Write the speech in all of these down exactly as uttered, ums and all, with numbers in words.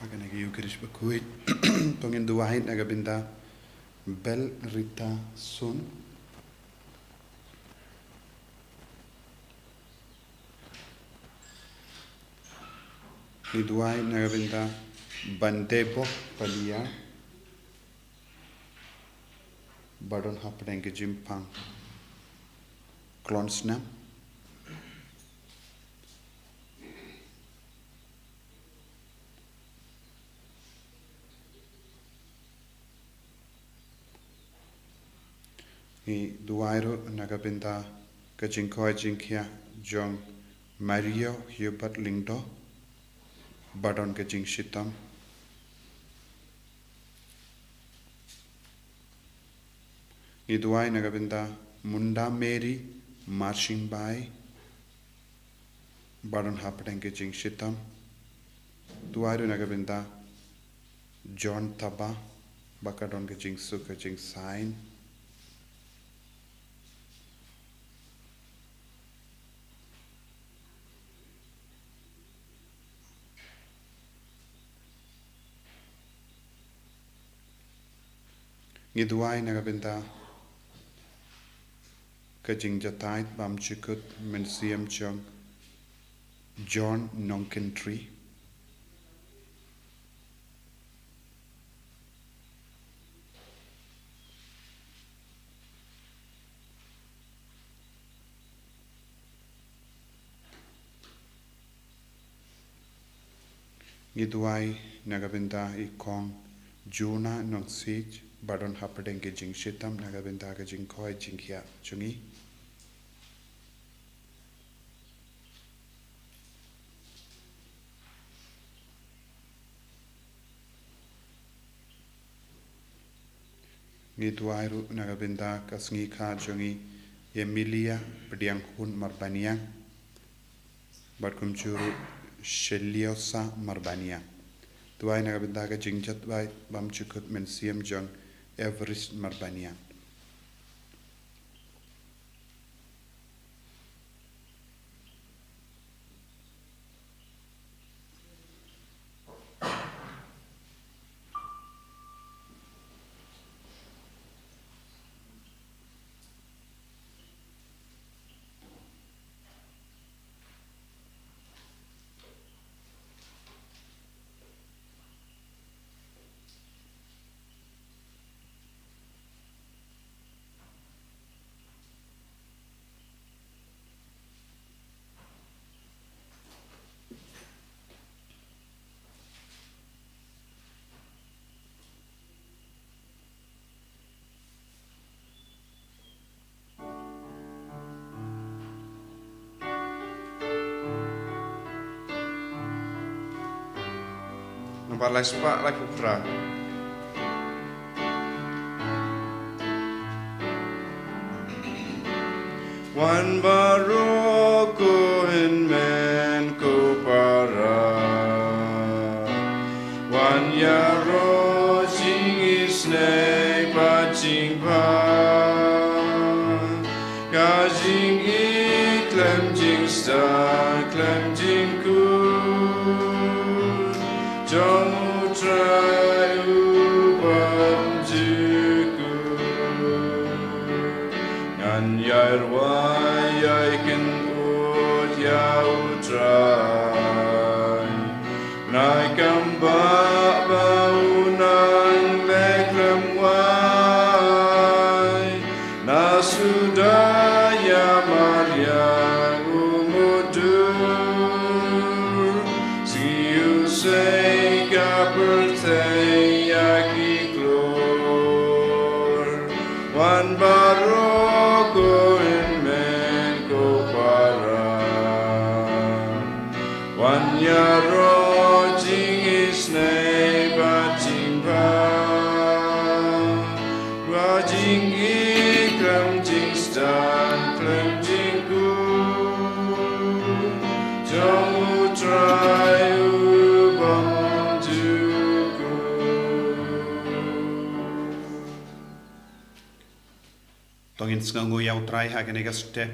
Ha kane ka Eucharist bakhuid, to ngin duwai na ka bynta Bel Rita Sun. Ngi duwai na ka bynta Bandebo Palia, ba don hapdeng ka jingpang klon snam. Ngi duwai ruh na ka bynta ka jingkoit jingkhiah jong Mario Hubert Lyngdoh, ba don ka jingshitom. Ngi duwai na ka bynta Munda Mary Marching Bai, ba don hapdeng ka jingshitom. Duwai ruh na ka bynta John Taba, ba ka don ka jingsuk ka jingsain. Ngi duwai na ka bynta ka jingjahthait bymjukut mynsiem jong John Nongkynrih. Ngi duwai na ka bynta i kong Juna Nongsiej, ba don hapdeng ka jingshitom na ka bynta ka jingkoit jingkhiah jong ngi. Ngi duwai ruh na ka bynta ka sngi kha jong i Emilia Pdiang Hun Marbaniang, bad kumjuh ruh Sheliosa Marbaniang. Duwai na ka bynta ka jingjahthait bymjukut mynsiem jong Everest Marbaniang. Nambar lai spah laiphew phra. Wan baroh ko hynmen ko para, wan ïaroh jingisynei bad jingbha, ka jingïeit khlem jingstad khlem jingkut jong U Trai U Bymjukut. Ngan ïai rwai ïai kynud ïa U Trai, nai kam ba ba u nang leh khlem wai. Na suda ïa mariang u mutdur, sngi u sei ka pyrthei ïa ki klur. Wan baroh ko hynmen ko para, wan ïaroh jingisynei bad jingbha, ba jingïeit khlem jingstad khlem jingkut jong U Trai U Bymjukut. To ngin sngewnguh ïa U Trai ha kane ka step.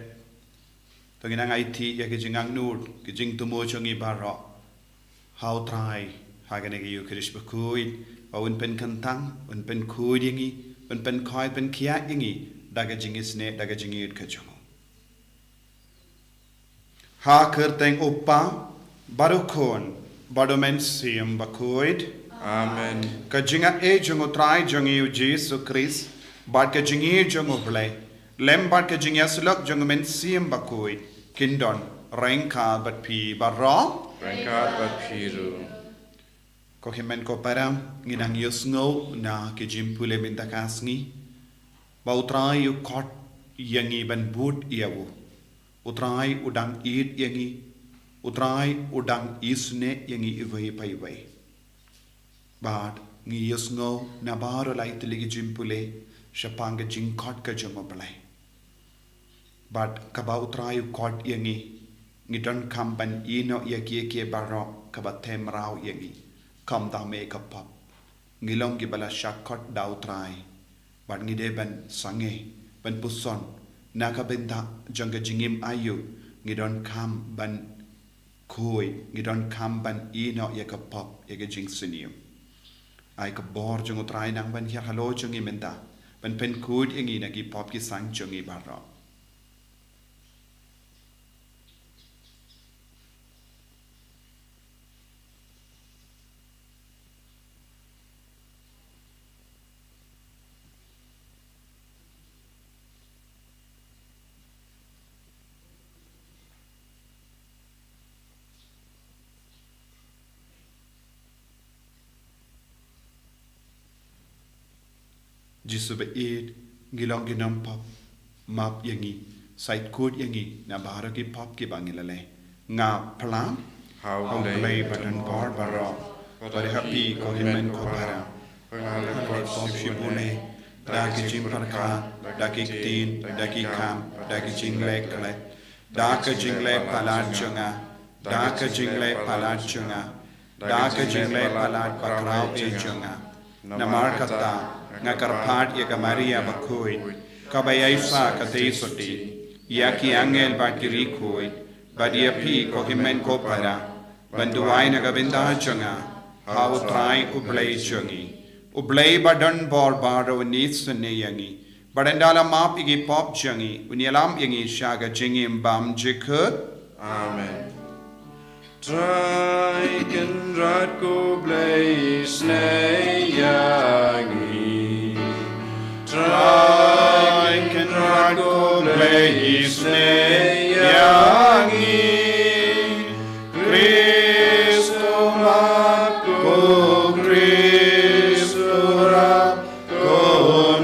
To ngin nang aiti ïa ka jingangnud, ka jingthmu jong ngi baroh ha U Trai, Ha kane ka Ïukharist bakhuid, ba un pynkyntang, un pynkhuid ïa ngi, un pynkhoi pynkhiah ïa ngi da ka jingisynei, da ka jingïeit ka jong u. Ha kyrteng u Kpa, bad u Khun, bad u Mynsiem Bakhuid. Amen. Ka jingaiei jong u Trai jong ngi u Jisu Khrist, bad ka jingïeit jong u Blei, lem bad ka jingïasyllok jong u Mynsiem Bakhuid, kin don ryngkat bad phi baroh. Ryngkat bad phi ruh. Ko hynmen ko para, ngi nang ïohsngew na ki jingpule mynta ka sngi ba u Trai u khot ïa ngi ban bud ïa u. U Trai u dang ïeit ïa ngi. U Trai u dang isynei ïa ngi iwei pa iwei. Bad ngi ïohsngew na baroh lai tylli ki jingpule shaphang ka jingkhot ka jong u Blei. Bad kaba u Trai u khot ïa ngi, ngi donkam ban ïehnoh ïa kiei kiei baroh kaba them raw ïa ngi, khamtam ïa ka pop. Ngi long kiba la shah khot da u Trai. Bad ngi dei ban sangeh, ban puson na ka bynta jong ka jingim aïu ngi donkam ban khuid, ngi donkam ban ïehnoh ïa ka pop, ïa ka jingsniew. Ai ka bor jong u Trai nang ban hiar halor jong ngi mynta, ban pynkhuid ïa ngi na ki pop ki sang jong ngi baroh. Jisu ba ïeit, ngi long ki nongpop, map ïa ngi, sait kut ïa ngi na baroh ki pop kiba ngi la leh. Nga phla ha u Blei ba don bor baroh, bad ha phi ko hynmen ko para, ba nga la leh pop shibun eh, da ki jingpyrkhat, da ki ktien, da ki kam, da ki jingleh klet, da ka jingleh palat jong nga, da ka jingleh palat jong nga, da ka jingleh palat bakhraw eh jong nga. Namar kata nga kyrpad ïa ka Maria bakhuid, kaba ïaishah katei sotti, ïa ki angel bad ki riewkhuid, bad ïa phi ko hynmen ko para, ban duwai na ka bynta jong nga ha u Trai u Blei jong ngi. U Blei ba don bor baroh un isynei ïa ngi, bad ynda la map ïa ki pop jong ngi, un ïalam ïa ngi sha ka jingim bym jukut. Amen. Trai Kynrad ko Blei isynei ïa ngi. Trai Kynrad ko Blei isynei ïa ngi. Khrist u map, ko Khrist u rah, ko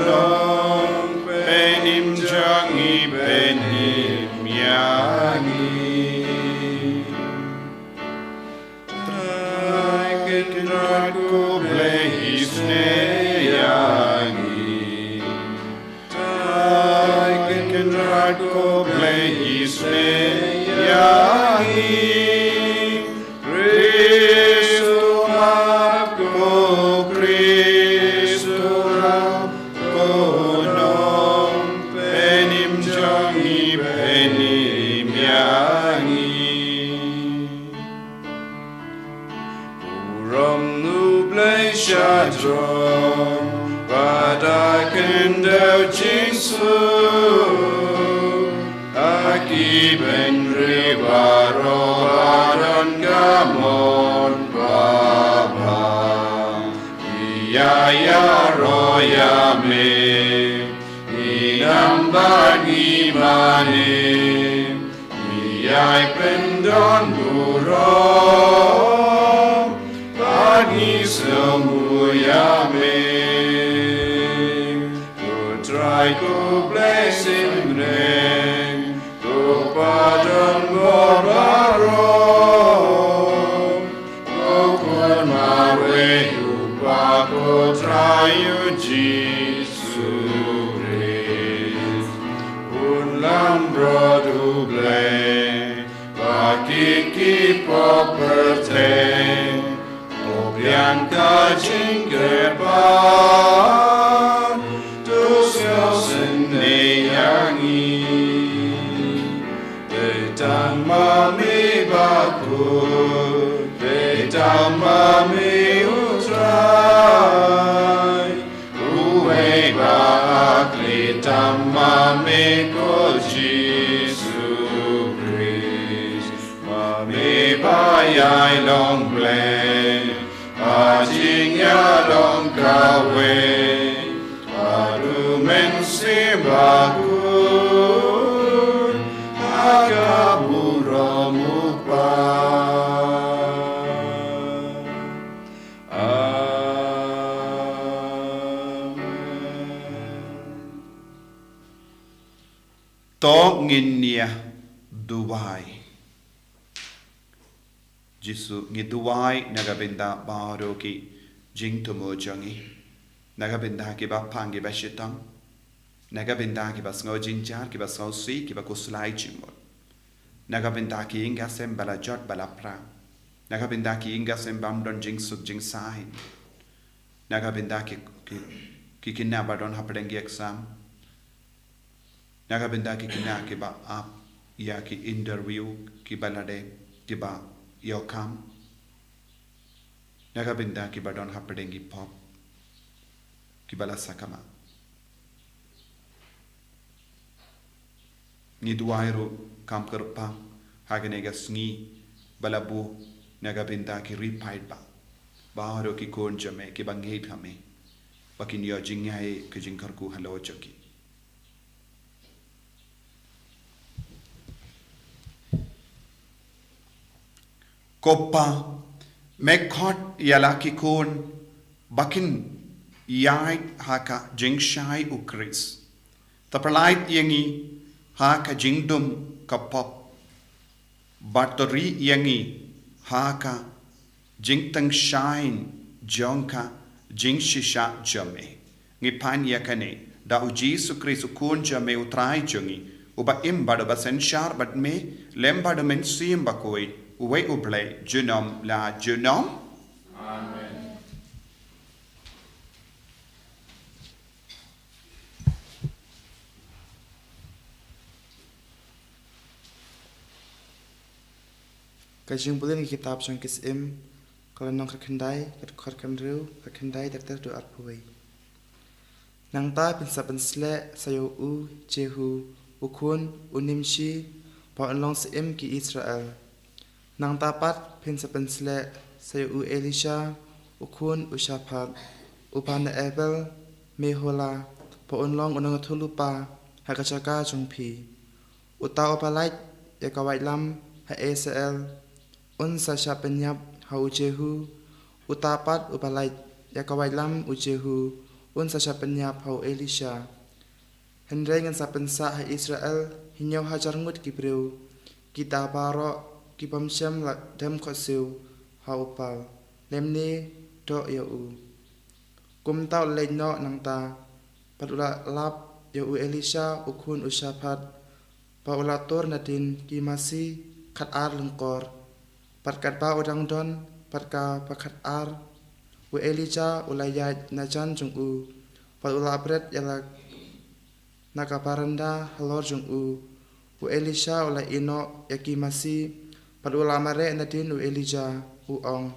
Nongpynim jong ngi, pynim ïa ngi. Trai Kynrad ko Blei isynei ïa ngi. Trai Kynrad ko Blei isynei ïa ngi. Khrist u map, ko Khrist u rah, ko Nongpynim jong ngi, pynim ïa ngi. Burom U Blei sha jrong, bad ha khyndew jingsuk, ha ki bynriew baroh ba don ka mon babha. Ngi ïa ïaroh ïa me, ngi nang bad ngi mane. Ngi ïai pyndonburom, bad ngi sngewnguh ïa me. Ko Trai ko Blei Synreng, ko ba don bor baroh, ko Khun marwei u Kpa, ko Trai u Jisu Khrist. Bun langbrot U Blei bad ki, ki pop pyrthei, to biang ka jingkyrpad, to sngewsynei ïa ngi. Dei tang ma me bakhuid, dei tang ma Ma me U Trai, uwei ba khlem tam ma me ko Jisu Khrist. Ma me ba ïai long Blei, ha jingïalong kawei, bad U Mynsiem Bakhuid, ha ka burom U Kpa. Amen. To ngin ïa duwai. Jisu, ngi duwai na ka bynta baroh ki jingthmu jong ngi. Na ka bynta kiba pang kiba shitom. Na ka bynta kiba sngew jynjar, kiba sngewsih, kiba khuslai jingmut. Na ka bynta ki ïing ki sem ba la jot ba la pra. Na ka bynta ki ïing ki sem bym don jingsuk jingsaiñ. Na ka bynta ki, ki, ki khynnah ba don hapdeng ki exam. Na ka bynta ki khynnah kiba ap ïa ki interview, kiba la dep, kiba ïoh kam. Na ka bynta kiba don hapdeng ki pop, kiba la sakma. Ngi duwai ruh kham kyrpang ha kane ka sngi ba la buh na ka bynta ki riewpaidbah, baroh ki khun jong me kiba ngeit ha me, ba kin ïoh jingïaid ka jingkyrkhu halor jong ki. Ko Pa, me khot ïa la ki khun ba kin ïaid ha ka jingshai U Khrist. To pyllait ïa ngi ha ka jingdum ka pop, bad to ri ïa ngi ha ka jingtyngshaiñ jong ka jingshisha jong me. Ngi pan ïa kane da U Jisu Khrist U Khun jong me U Trai jong ngi, uba im bad uba synshar bad me lem bad U Mynsiem Bakhuid, uwei U Blei junom la junom. Amen. Ka jingbulin ki kitab jong ki Syiem, ka lynnong khatkhyndai, ka dkhot khathynriew, khatkhyndai, ter ter haduh arphew wei. Nangta phin sa pynsleh sa ïa u Jihu, u khun u Nimshi, ba un long syiem ki Israel. Nangta pat phin sa pynsleh sa ïa u Elisha, u khun u Shaphat, uba na Abel Mehola, ba un long u nongïathuhlypa ha ka jaka jong phi. Uta uba lait ïa ka waitlam ha Israel, un sa shah pynïap ha u Jihu, uta pat uba lait ïa ka waitlam u Jihu, un sa shah pynïap ha u Elisha. Hynrei ngan sa pynsah ha Israel hynñiew hajar ngut ki briew, kita baroh ki bym shym la dem khohsiew ha u Baal, lymne doh ïa u. Kumta u la leit noh nangta, bad u la lap ïa u Elisha u khun u Shaphat, ba u la tur nadien ki masi khatar lyngkor. Bad katba u dang don bad kaba khatar, u Elijah u la ïaid na jan jong u, bad u la bret ïa la na ka baranda halor jong u. U Elisha u la ïehnoh ïa ki masi, bad u la mareh nadien u Elijah, u ong,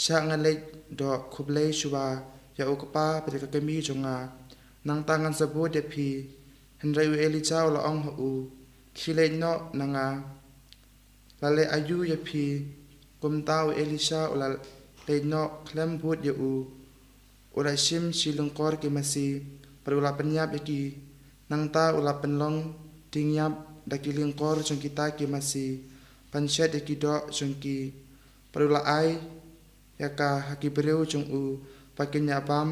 "Shah nga leit doh khublei shuwa ïa u kpa bad ïa ka kmie jong nga." Nangta ngan sa bud ïa phi. Hynrei u Elijah u la ong ha u, "Khie leit noh na nga. La leh aïu ïa phi?" Kumta u Elisha u la leit noh khlem bud ïa u. U la shim shi lyngkor ki masi, bad u la pynïap ïa ki. Nangta u la pynlong dingïap da ki lyngkor jong kita ki masi, ban shet ïa ki doh jong ki. Bad u la ai ïa ka ha ki briew jong u ba kin ïa bam.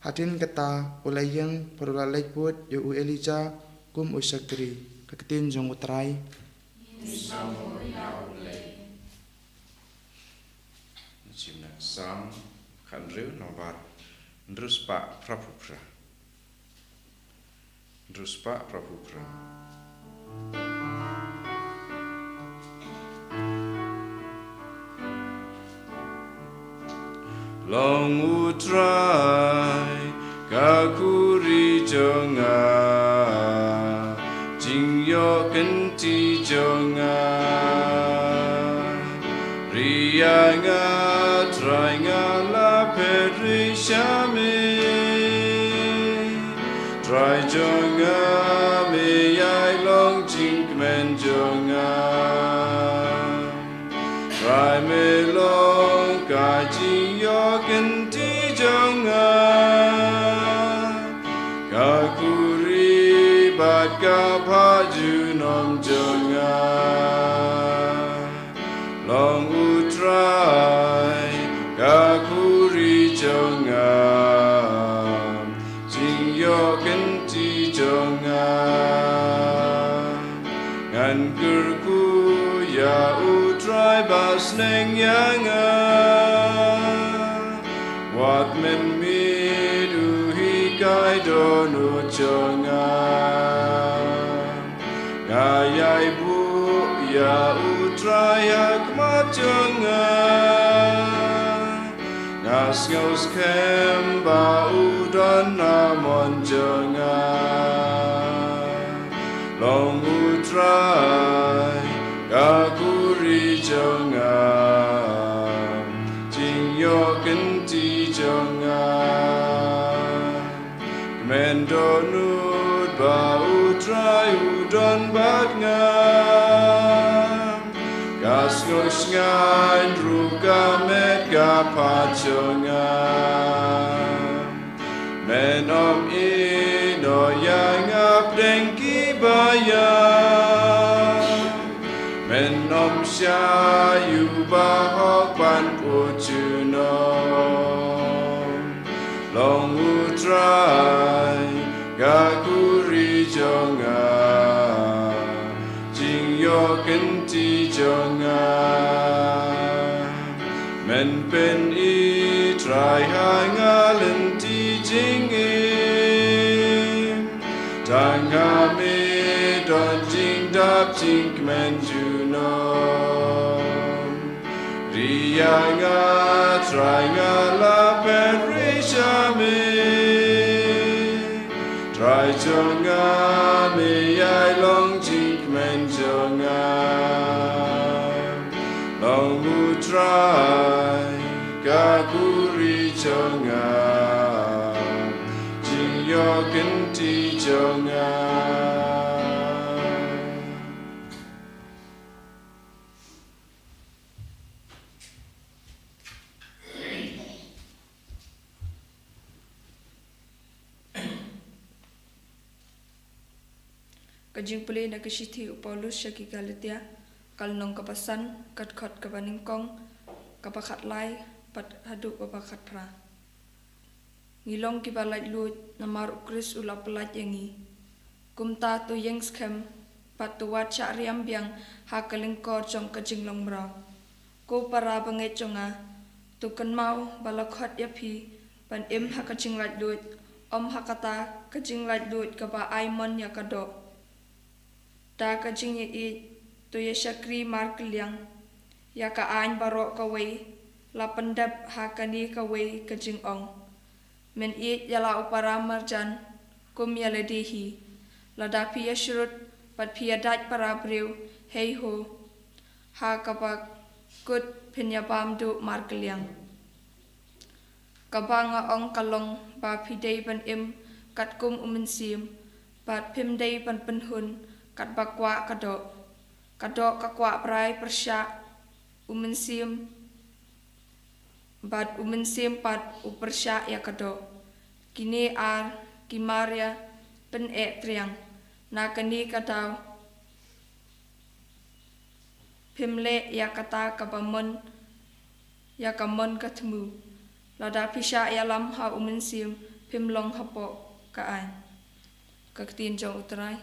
Hadien kata u la ïeng bad u la leit bud ïa u Elijah kum u shakri. Ka ktien jong u Trai. Shim na Salm khathynriew, nambar hynriew spah phra phew phra. Hynriew spah phra phew phra. Long U Trai ka khuri jong nga, jingïoh kynti jong nga. Ri ïa nga, Trai, Nga la pyrshah me, Trai jong nga, me ïai long jingkmen jong nga. Trai me long ka jingïoh kynti jong nga, ka khuri bad ka phah junom jong nga. Long u Trai ka khuri jong nga, jingïoh kynti jong nga. Ngan kyrkhu ïa u Trai ba sneng ïa nga. Wat mynmiet u hikai dohnud jong nga. Nga ïai buh ïa u Trai ha khmat jong nga. Nga sngewskhem ba u don ha mon jong nga. Long u Trai ka khuri jong nga, jingïoh kynti jong nga. Kmen dohnud ba u Trai u don bad nga. Ka sngewsngaiñ ruh ka met ka phad jong nga. Men ym ïehnoh ïa nga hapdeng kiba ïap. Men ym shah ïa u bahok ban pynjuh noh. Long u Trai ka khuri jong nga, jingïoh kynti jong nga. Men pyni Trai ha nga lynti jingim. Tang ha me don jingdap jingkmen junom. Ri ïa nga Trai, nga la pyrshah me. Trai jong nga, me ïai long jingkmen jong nga. Long u Trai ka khuri jong nga, jingïoh kynti jong nga. Ka jingpule na ka shithi u Paulus sha ki Galatia, ka lynnong kaba san, ka dkhot kaba nyngkong, kaba khatlai bad haduh kaba khatphra. Ngi long kiba laitluid namar u Khrist u la pyllait ïa ngi. Kumta to ïeng skhem bad to wad shah riam biang ha ka lyngkor jong ka jinglong mraw. Ko para bangeit jong nga, to kynmaw ba la khot ïa phi ban im ha ka jinglaitluid, ym ha kata ka jinglaitluid kaba ai mon ïa ka doh. Da ka jingïaieit to ïa shakri markylliang ïa ka aiñ baroh kawei la pyndep ha kane kawei ka jingong. Men ïeit ïa la u para marjan kum ïa lade hi. Lada phi ïa shrut bad phi ïa dait para briew, hei ho, ha kaba kut phin ïa bam duh markylliang. Kaba nga ong ka long ba phi dei ban im katkum u Mynsiem, bad phim dei ban pynhun katba kwah ka doh. Ka doh ka kwah brai pyrshah u Mynsiem, bad u Mynsiem pat u pyrshah ïa ka doh. Kine ar ki mar ïa pyneh triang. Na kane ka daw phim leh ïa kata kaba mon, ïa ka mon ka thmu. Lada phi shah ïalam ha u Mynsiem, phim long hapoh ka aiñ. Ka ktien jong u Trai.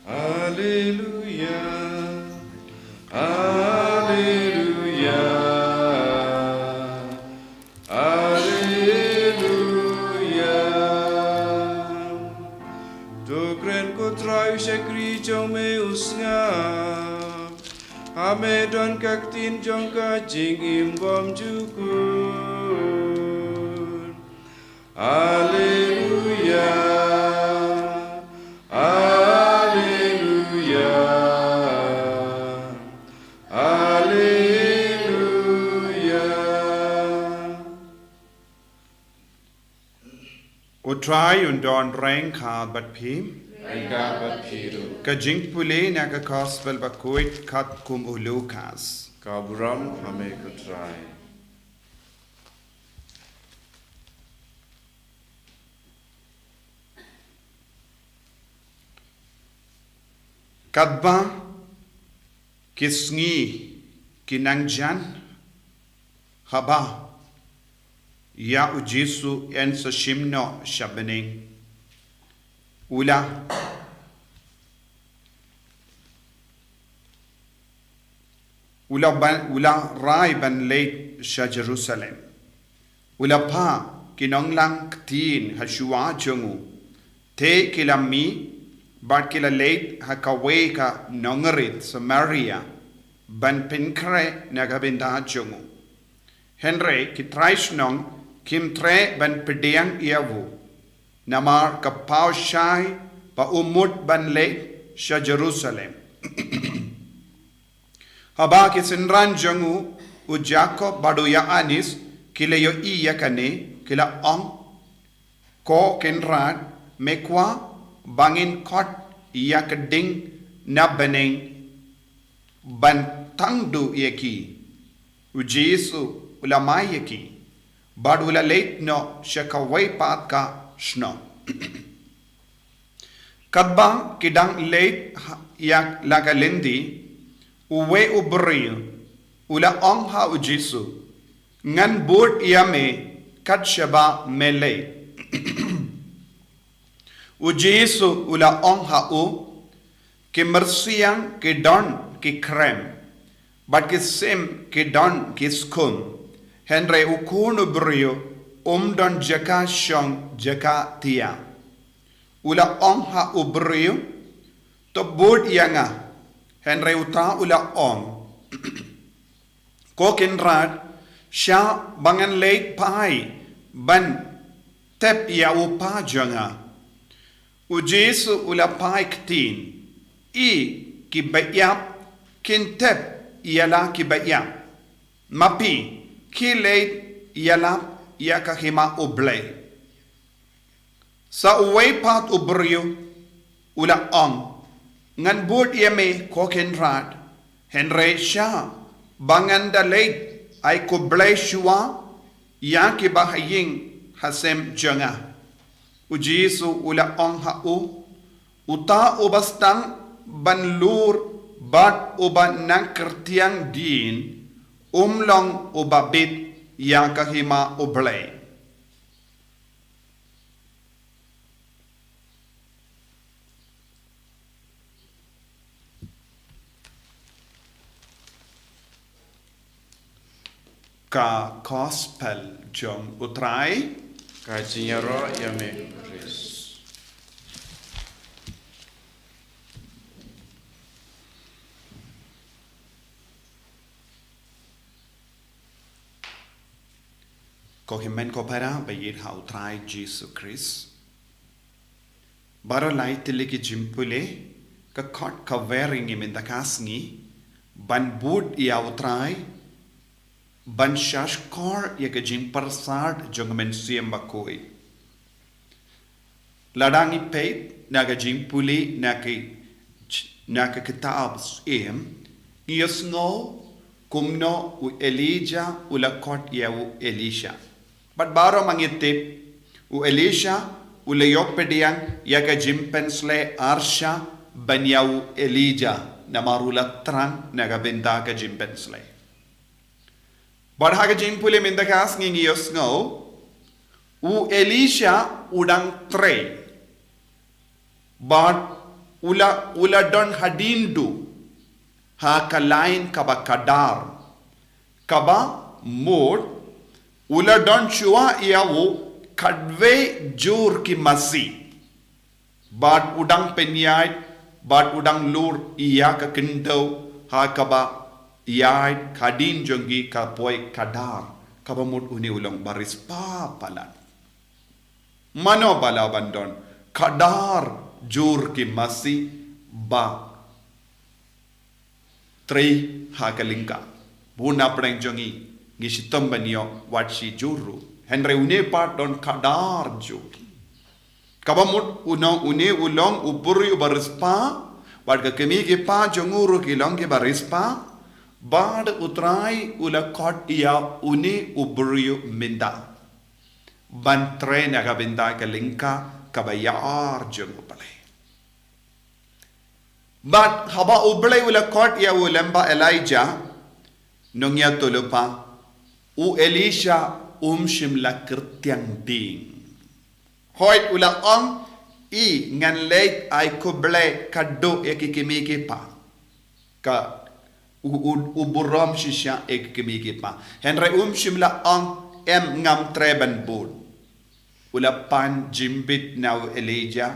Alleluia, alleluia, alleluia. To kren ko Trai, u shakri jong me u sngap. Ha me don ka ktien jong ka jingim bymjukut. Alleluia, alleluia. Trai un don ryngkat bad phi. Ryngkat bad phi ruh. Ka jingpule na ka Gospel bakhuid katkum u Lukas. Ka burom ha me ko Trai. Katba ki sngi ki nang jan, haba ïa u Jisu yn sa shim noh sha bneng, u la, u la ban, u la rai ban leit sha Jerusalem. U la phah ki nonglang ktien ha shuwa jong u, te ki la mih bad ki la leit ha kawei ka nongrit Samaria ban pynkhreh na ka bynta jong u. Hynrei ki trai shnong kim treh ban pdiang ïa u, namar ka paw shai ba u mut ban leit sha Jerusalem. Haba ki synran jong u, u Jakob bad u Ïoannis, ki la ïohi ïa kane, ki la ong, Ko Kynrad, me kwah ba ngin khot ïa ka ding na bneng ban tang duh ïa ki. U Jisu u la mai ïa ki bad u la leit noh sha kawei pat ka shnong. Katba ki dang leit ha, ïa la ka lynti, uwei u briew u la ong ha u Jisu, ngan bud ïa me kat shaba me leit. U Jisu u la ong ha u, ki myrsiang ki don ki khrem, bad ki sim ki don ki skhum, hynrei u Khun u briew um don jaka shong jaka thiah. U la ong ha u briew, to bud ïa nga, hynrei uta u la ong, Ko Kynrad, shah ba ngan leit phai ban tep ïa u kpa jong nga. U Jisu u la phai ktien, i ki ba ïap kin tep ïa la ki ba ïap. Ma phi, khie leit ïalap ïa ka hima U Blei. Sa uwei pat u briew u la ong, ngan bud ïa me ko Kynrad, hynrei shah ba ngan da leit ai khublei shuwa ïa ki ba ha ïing ha sem jong nga. U Jisu u la ong ha u, uta u ba sdang ban lur bad u ba nang kyrtiang dien, um long u ba bit ïa ka hima U Blei. Ka Gospel jong U Trai. Ka jingïaroh ïa me Khrist. Ko hynmen ko para ba ïeit ha U Trai Jisu Khrist. Baroh lai tylli ki jingpule, ka khot ka wer ïa ngi mynta ka sngi ban bud ïa U Trai, ban shahshkor ïa ka jingpyrsad jong ka Mynsiem Bakhuid. Lada ngi peit na ka jingpule na ka, na ka kitab Syiem, ngi ïohsngew kumno u Elijah u la khot ïa u Elisha. Bad baroh ma ngi tip, u Elisha u la ïoh pdiang ïa ka jingpynshlei arsha ban ïa u Elijah, namar u la thrang na ka bynta ka jingpynshlei. Bad ha ka jingpule mynta ka sngi ngi ïohsngew, u Elisha u dang trei. Bad u la, u la don hadien duh ha ka lain kaba khadar, kaba mut u la don shuwa ïa u khatwei jur ki masi. Bad u dang pynïaid, bad u dang lur ïa ka khyndew ha kaba ïaid hadien jong ki ka poi khadar, kaba mut une u long baris palat. Mano ba lah ban don khadar jur ki masi ba trei ha ka lyngkha. Bun na pdeng jong ngi, ngi shitom ban ïoh wat shi jur ruh. Hynrei une pat don khadar jur. Kaba mut u nong une u long u briew uba riewspah, bad ka kmie ki kpa jong u ruh ki long kiba riewspah, bad U Trai u la khot ïa une u briew mynta ban trei na ka bynta ka lyngkha kaba ïar jong U Blei. Bad haba U Blei u la khot ïa u lem bad Elijah, nongïathuhlypa, u Elisha um shym la kyrtiang ding. Hooid u la ong, i ngan leit ai khublei khatduh ïa ki kmie ki kpa. Ka u, u, u burom shisha ïa ki kmie ki kpa. Hynrei um shym la ong, em ngam treh ban bud. U la pan jingbit na u Elijah,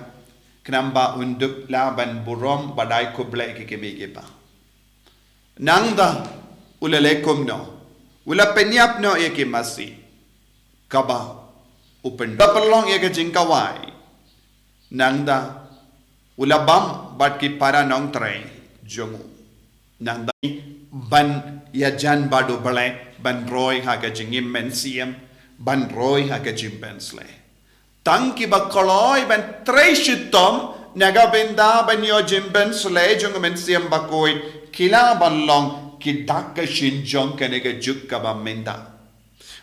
khnang ba un dup lah ban burom bad ai khublei ïa ki kmie ki kpa. Nangta u la leh kumno? U la pynïap noh ïa ki masi. Kaba u pyndonkam ïa ka jingkawai. Nangta u la bam bad ki para nongtrei jong u. Nangta ban ïajan bad U Blei ban roi ha ka jingim mynsiem, ban roi ha ka jingpynshlei. Tang kiba kloi ban trei shitom na ka bynta ban ïoh jingpynshlei jong u Mynsiem Bakhuid ki lah ban long ki dak ka shin jong kane ka juk kaba mynta.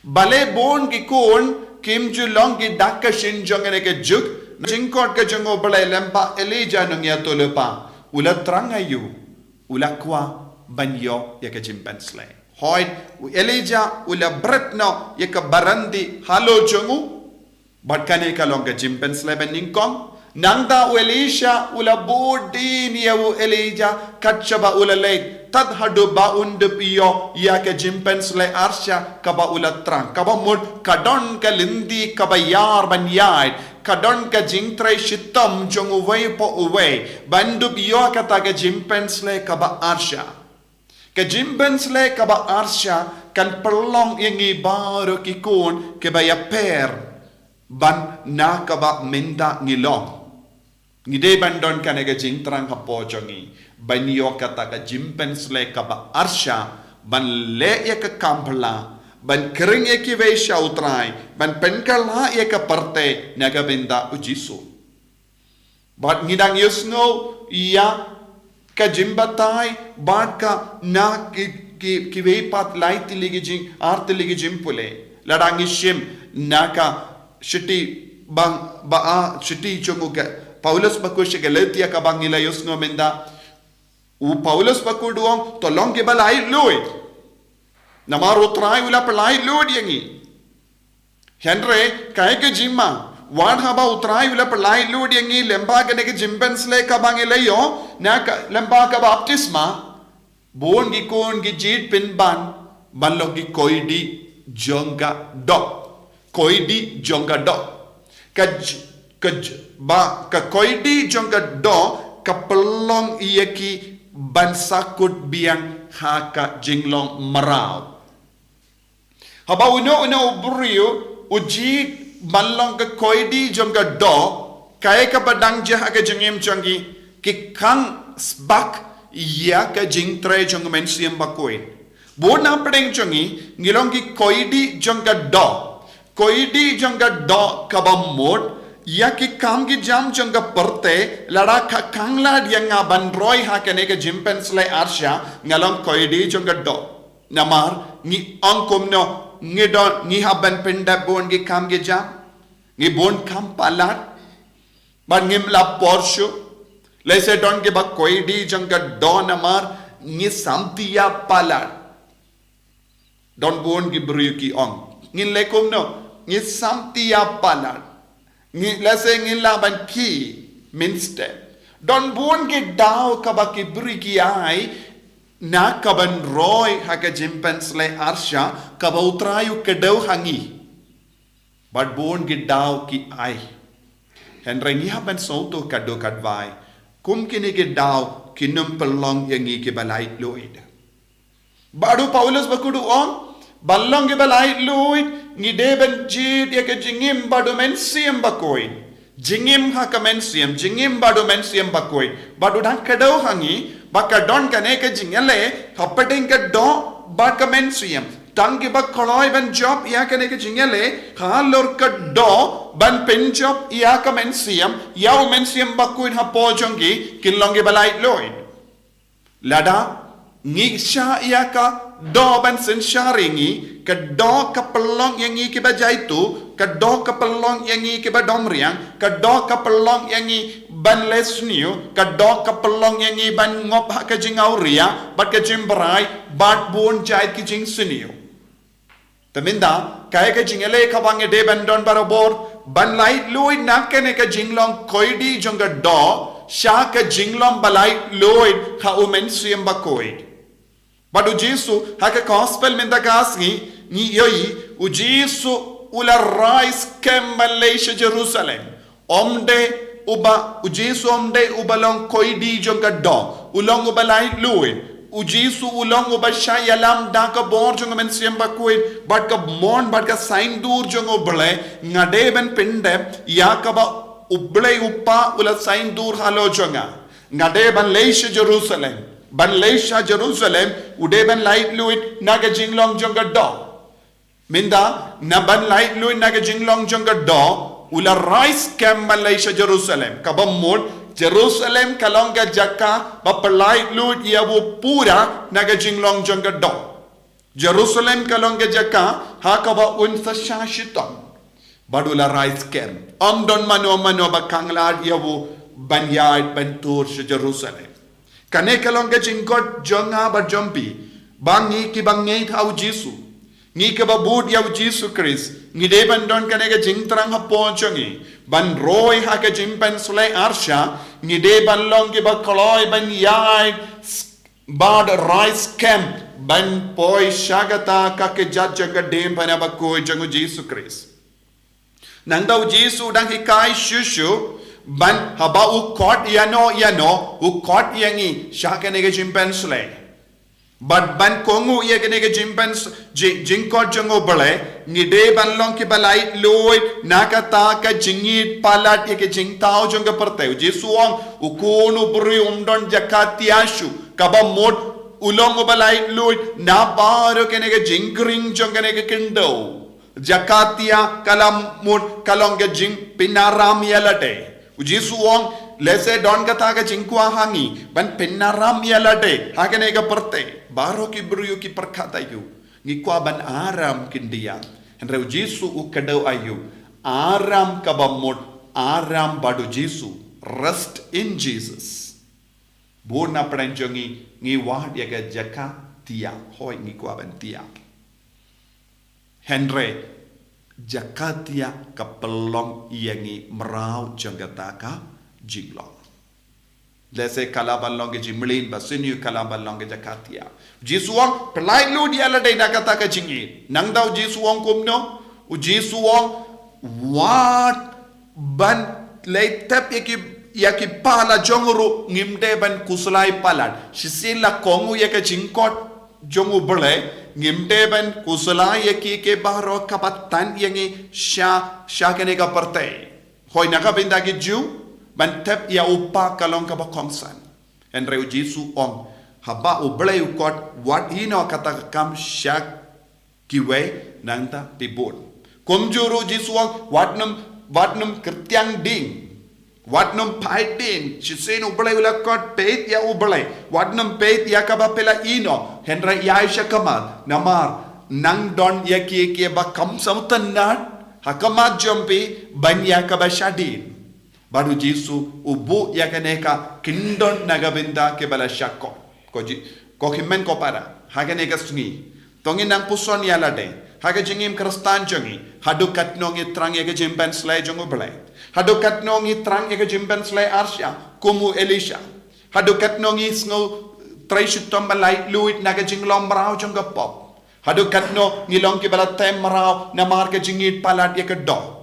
Balei bun ki khun kim ju long ki dak ka shin jong kane ka juk? Jingkhot ka jong U Blei lem bad Elijah nongïathuhlypa, u la thrang aïu? U la kwah ban ïoh ïa ka jingpynshlei. Hooid u Elijah u la bret noh ïa ka baranti halor jong u. Bad kane ka long ka jingpynshlei ba nyngkong. Nangta u Elisha u la bud dien ïa u Elijah kat shaba u la leit, tad haduh ba un dup ïoh ïa ka jingpynshlei arsha kaba u la thrang. Kaba mut ka don ka lynti kaba ïar ban ïaid, ka don ka jingtrei shitom jong uwei pa uwei ban dup ïoh kata ka jingpynshlei kaba arsha. Ka jingpynshlei kaba arsha kan pynlong ïa ngi baroh ki khun kiba ïapher ban na kaba mynta ngi long. Ngi dei ban don kane ka jingthrang hapoh jong ngi ban ïoh kata ka jingpynshlei kaba arsha, ban leh ïa ka kam phylla, ban khring ïa kiwei sha U Trai, ban pynkylla ïa ka pyrthei na ka bynta U Jisu. Bad ngi dang ïohsngew ïa ka jingbatai bad ka na ki, ki, kiwei pat lai tylli ki jing, ar tylli ki jingpule. Lada ngi shim na ka shithi bang ba a shithi jong u Paulus bakhuid sha ki Galatia kaba ngi la ïohsngew mynta. U Paulus bakhuid u ong to long kiba laitluid. Namar U Trai u la pyllaitluid ïa ngi. Hynrei kaei ka jingma, wat haba U Trai u la pyllaitluid ïa ngi lem bad kane ka jingpynshlei kaba ngi la ïoh na ka lem bad ka baptisma, bun ki khun ki jied pynban ban long ki koidi jong ka doh. Koidi jong ka doh. Ka j-, ka j-, ba, ka koidi jong ka doh ka pynlong ïa ki ban sahkut biang ha ka jinglong mraw. Haba uno uno u briew u jied ban long ka koidi jong ka doh, kaei kaba dang jia ha ka jingim jong ki, ki khang sbak ïa ka jingtrei jong u Mynsiem Bakhuid. Bun na pdeng jong ngi ngi long ki koidi jong ka doh. Koidi jong ka doh kaba mut ïa ki kam ki jam jong ka pyrthei, lada ka khang lad ïa nga ban roi ha kane ka jingpynshlei arsha, nga long koidi jong ka doh. Namar ngi ong kumno, ngi don, ngi hap ban pyndep bun ki kam ki jam, ngi bun kam palat, bad ngim lah por shuh. Lehse don kiba koidi jong ka doh namar ngi samtia palat. Don bun ki briew ki ong, ngin leh kumno, ngi samtia palat. Ngi, lehse ngin lah ban khie mynstep. Don bun ki daw kaba ki briew ki ai na ka ban roi ha ka jingpynshlei arsha kaba U Trai u kdew ha ngi. Bad bun ki daw ki ai. Hynrei ngi hap ban sngewthuh katto katwai, kum kine ki daw kin ym pynlong ïa ngi kiba laitluid. Bad u Paulus bakhuid u ong, ban long kiba laitluid, ngi dei ban jied ïa ka jingim bad u Mynsiem Bakhuid. Jingim ha ka mynsiem, jingim bad u Mynsiem Bakhuid. Bad u dang kdew ha ngi ba ka don kane ka jingïaleh hapdeng ka doh bad ka mynsiem. Tang kiba kloi ban jop ïa kane ka jingïaleh halor ka doh ban pynjop ïa ka mynsiem, ïa u Mynsiem Bakhuid hapoh jong ki, kin long kiba laitluid. Lada ngi shah ïa ka doh ban synshar ïa ngi, ka doh ka pynlong ïa ngi kiba jaituh, ka doh ka pynlong ïa ngi kiba domriang, ka doh ka pynlong ïa ngi ban leh sniew, ka doh ka pynlong ïa ngi ban ngop ha ka jingawria bad ka jingbrai bad bun jait ki jingsniew. Te mynta, kaei ka jingïaleh kaba ngi dei ban don barabor, ban laitluid na kane ka jinglong koidi jong ka doh sha ka jinglong ba laitluid ha u Mynsiem Bakhuid. Bad u Jisu, ha ka gospel mynta ka sngi, ngi ïohi, u Jisu u la rai skhem ban leit sha Jerusalem. Ym dei uba, u Jisu ym dei uba long koidi jong ka doh, u long uba laitluid. U Jisu u long uba shah ïalam da ka bor jong u Mynsiem Bakhuid, bad ka mon, bad ka saiñdur jong U Blei, nga dei ban pyndep ïa kaba U Blei U Kpa u la saiñdur halor jong nga. Nga dei ban leit sha Jerusalem. Ban leit sha Jerusalem, u dei ban laitluid na ka jinglong jong ka doh. Mynta, na ban laitluid na ka jinglong jong ka doh, u la rai skhem ban leit sha Jerusalem. Kaba mut, Jerusalem ka long ka jaka ba pyllaitluid ïa u pura na ka jinglong jong ka doh. Jerusalem ka long ka jaka ha kaba un sa shah shitom. Bad u la rai skhem. Ym don mano mano ba khanglad ïa u ban ïaid ban tur sha Jerusalem. Kane ka long ka jingkhot jong nga bad jong phi. Ba ngi kiba ngeit ha u Jisu, ngi kiba bud ïa u Jisu Khrist, ngi dei ban don kane ka jingthrang hapoh jong ngi. Ban roi ha ka jingpynshlei arsha, ngi dei ban long kiba kloi ban ïaid s-, bad rai skhem ban poi sha kata ka kjat jong ka diengphna bakhuid jong u Jisu Khrist. Nangta u Jisu u dang hikai shuh shuh, ban haba u khot ïano ïano, u khot ïa ngi sha kane ka jingpynshlei. Bad ban kohnguh ïa kane ka jingpyns-, jing, jingkhot jong U Blei, ngi dei ban long kiba laitluid na kata ka jingïeit palat ïa ka jingthaw jong ka pyrthei. U Jisu u ong, u Khun u briew um don jaka thiah shuh, kaba mut u long uba laitluid na baroh kane ka jingkring jong kane ka khyndew. Jaka thiah ka la mut ka long ka jingpynram ïa lade. U Jisu u ong, lehse don kata ka jingkwah ha ngi ban pynram ïa lade ha kane ka pyrthei. Baroh ki briew ki pyrkhat aïu, ngi kwah ban aram khyndiat. Hynrei u Jisu u kdew aïu? Aram kaba mut aram bad u Jisu. Rest in Jesus. Bun na pdeng jong ngi, ngi wad ïa ka jaka thiah, hooid ngi kwah ban thiah. Hynrei jaka thiah ka pynlong ïa ngi mraw jong kata ka jinglong. Lehse ka lah ban long ka jingmlien, ba sniew ka lah ban long ka jaka thiah. U Jisu u ong, pyllaitluid ïa lade na kata ka jingïeit. Nangta u Jisu u ong kumno? U Jisu u ong, wat ban leit thep ïa ki, ïa ki pala jong u ruh, ngim dei ban khuslai palat. Shisien la kohnguh ïa ka jingkhot jong U Blei, ngim dei ban khuslai ïa ki, ki baroh kaba tan ïa ngi sha, sha kane ka pyrthei. Hooid na ka bynta ki Jiw, ban thep ïa u Kpa ka long kaba kongsan. Hynrei u Jisu u ong, haba U Blei u khot, wat ïehnoh kata ka kam sha kiwei, nangta phi bun. Kumjuh ruh u Jisu u ong, wat nym, wat nym kyrtiang ding. Wat nym pait ding. Shisien U Blei u la khot, peit ïa U Blei. Wat nym peit ïa kaba phi la ïehnoh. Hynrei ïaid sha khmat. Namar nang don ïa ki, kiba kham sngewtynnad ha khmat jong phi ban ïa kaba shadien. Bad u Jisu u buh ïa kane ka kyndon na ka bynta kiba la shah khot. Ko ji, ko hynmen ko para, ha kane ka sngi, to ngin nang puson ïa lade ha ka jingim Khristan jong ngi, haduh katno ngi thrang ïa ka jingpynshlei jong U Blei? Haduh katno ngi thrang ïa ka jingpynshlei arsha kum u Elisha? Haduh katno ngi sngew trei shitom ban laitluid na ka jinglong mraw jong ka pop? Haduh katno ngi long kiba la them mraw namar ka jingïeit palat ïa ka doh?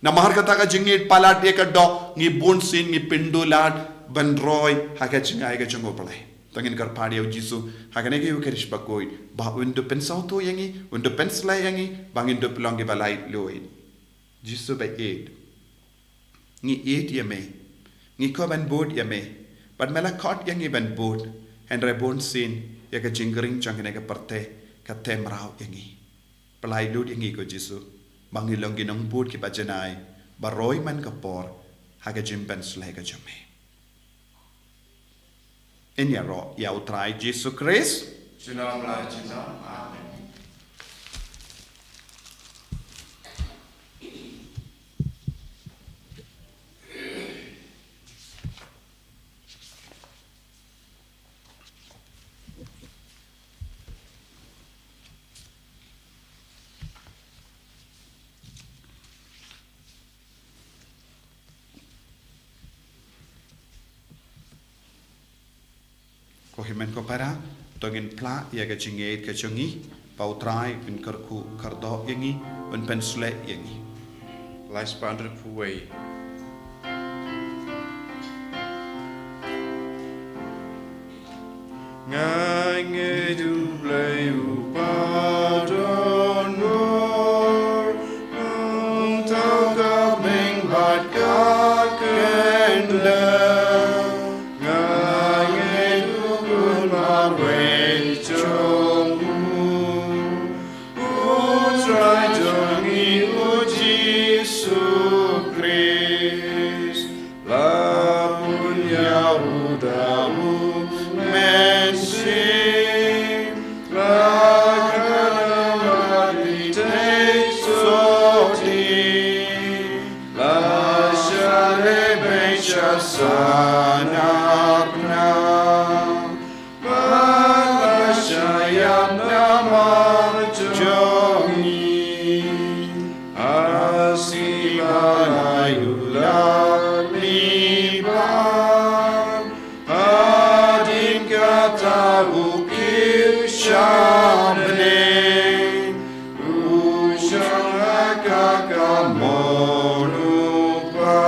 Namar kata ka jingïeit palat ïa ka doh, ngi bunsien ngi pynduh lad ban roi ha ka jingai ka jong U Blei. To ngin kyrpad ïa u Jisu ha kane ka Ïukharist bakhuid, ba un dup pynsngewthuh ïa ngi, un dup pynshlei ïa ngi, ba ngin dup long kiba laitluid. Jisu ba ïeit, ngi ïeit ïa me, ngi kwah ban bud ïa me, bad me la khot ïa ngi ban bud. Hynrei bunsien ïa ka jingkring jong kane ka pyrthei ka them mraw ïa ngi. Pynlait lut ïa ngi ko Jisu, ba ngin long ki nongbud kiba janai, ba roi man ka por, ha ka jingpynsleh ka jong me. Ngin ïaroh ïa U Trai Jisu Khrist. Junom la junom. Amen. Ko hynmen ko para, to ngin phla ïa ka jingngeit ka jong ngi, ba U Trai un kyrkhu kyrdoh ïa ngi, un pynsleh ïa ngi. Lai spah hynriewphew wei. Nga ngeit U Blei U Badonbor, U thaw ka bneng bad ka kyndang. Nga ngeit U Khun marwei jong U, U Trai jong ngi U Jisu Khrist. La bun ïa U da U Mynsiem, la kdew la lynti sotti, la shah lehbeiñ sha saiñ ar bneng. Bad la shah ïap namar jong ngi. Ha sngi ba lai U la leit pat, hadien kata U kiew sha bneng. U shong ha ka kamon U Kpa.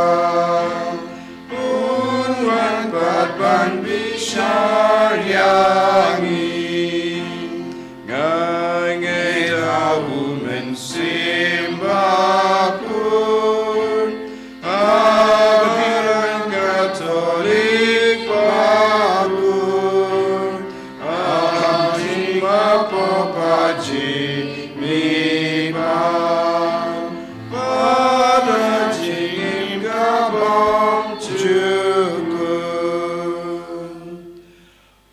Un wan pat ban bishar ïa ngi. Nga ngeit ha U Mynsiem Bakhuid, ha ka Katholik bakhuid, ha ka jingmap pop bad jingmihpat, bad ha ka jingim ka bymjukut.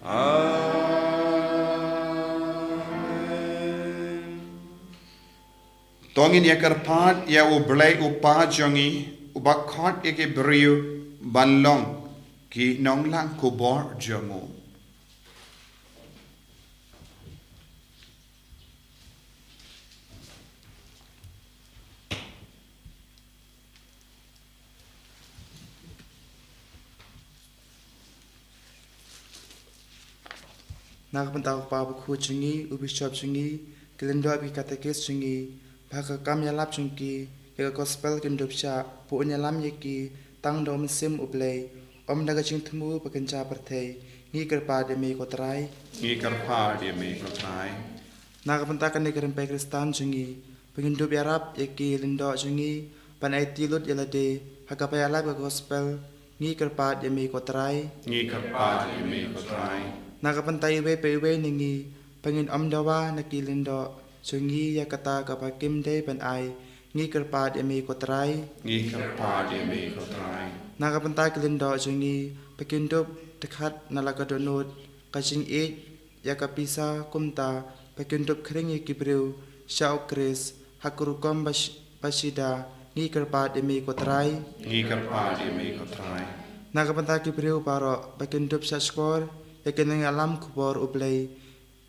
Amen. To ngin ïa kyrpad ïa U Blei U Kpa jong ngi, uba khot ïa ki briew ban long ki nonglang khubor jong U. Na ka bynta U Kpa Bakhuid jong ngi, u Bishop jong ngi, ki lyngdoh bad ki katekist jong ngi, ba ha ka kam ïalap jong ki ïa ka gospel kin dup shah, ba un ïalam ïa ki tang da U Mynsiem U Blei, ym da ka jingthmu ba kynja pyrthei. Ngi kyrpad ïa me ko Trai. Ngi kyrpad ïa me ko Trai. Na ka bynta kane ka rympei Khristan jong ngi, ba ngin dup ïarap ïa ki lyngdoh jong ngi ban aiti lut ïa lade ha kaba ïalap ka gospel, ngi kyrpad ïa me ko Trai. Ngi kyrpad ïa me ko Trai. Na ka bynta iwei pa iwei na ngi, ba ngin ym dawa na ki lyngdoh jong ngi ïa kata kaba kim dei ban ai, ngi kyrpad ïa me ko Trai. Ngi kyrpad ïa me ko Trai. Na ka bynta ki lyngdoh jong ngi, ba kin dup dkhat na la ka dohnud ka jingïeit ïa ka pisa, kumta ba kin dup khring ïa ki briew sha U Khrist ha ka rukom ba sh-, ba shida, ngi kyrpad ïa me ko Trai. Ngi kyrpad ïa me ko Trai. Na ka bynta ki briew baroh, ba kin dup shahshkor ïa ki nongïalam khubor U Blei,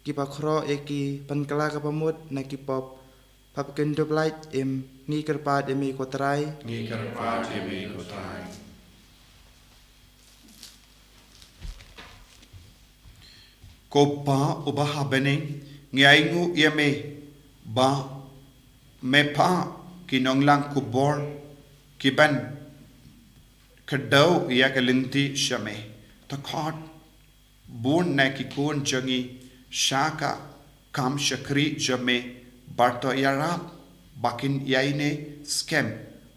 kiba khroh ïa ki ban kylla kaba mut na ki pop, ba kin dup lait im, ngi kyrpad ïa me ko Trai. Ngi kyrpad ïa me ko Trai. Ko Pa uba ha bneng, ngi ainguh ïa me ba me phah ki nonglang khubor ki ban kdew ïa ka lynti sha me. To khot bun na ki khun jong ngi sha ka kam shakri jong me, bad to ïarap ba kin ïaineh skhem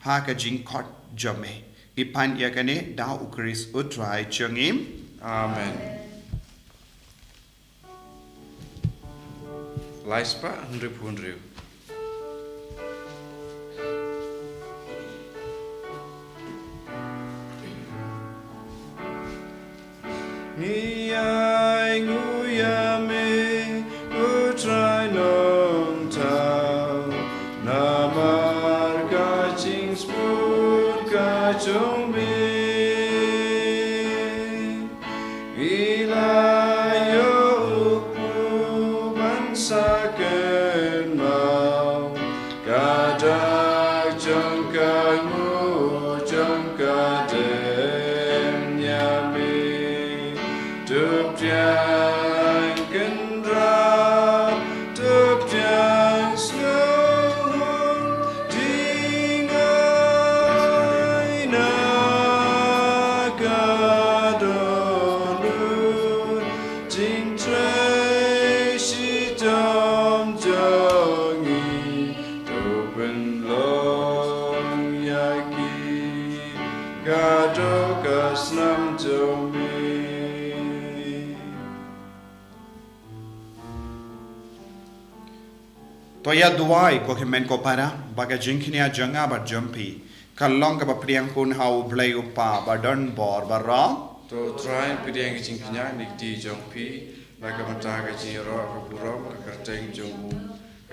ha ka jingkhot jong me. Ngi pan ïa kane da U Khrist U Trai jong ngi. Amen. Lai spah hynriewphew hynriew. Ngu ïa me, U Trai Nongthaw, namar ka jingsbun ka jong me. Ngi la ïoh u kpu ban sa kynmaw ka dak jong ka nguh jong ka dem ïa me. To pdiang kynrad, to pdiang sngewnguh, jingngai na ka dohnud, jingtrei shitom jong ngi, to pynlong ïa ki ka doh ka snam jong me. To ïa duwai, ko hynmen ko para, ba ka jingkñia jong nga bad jong phi ka long kaba pdiang hun ha U Blei U Kpa ba don bor baroh. To Trai, pdiang ka jingkñia na ki kti jong phi na ka bynta ka jingïaroh ka burom ka kyrteng jong u,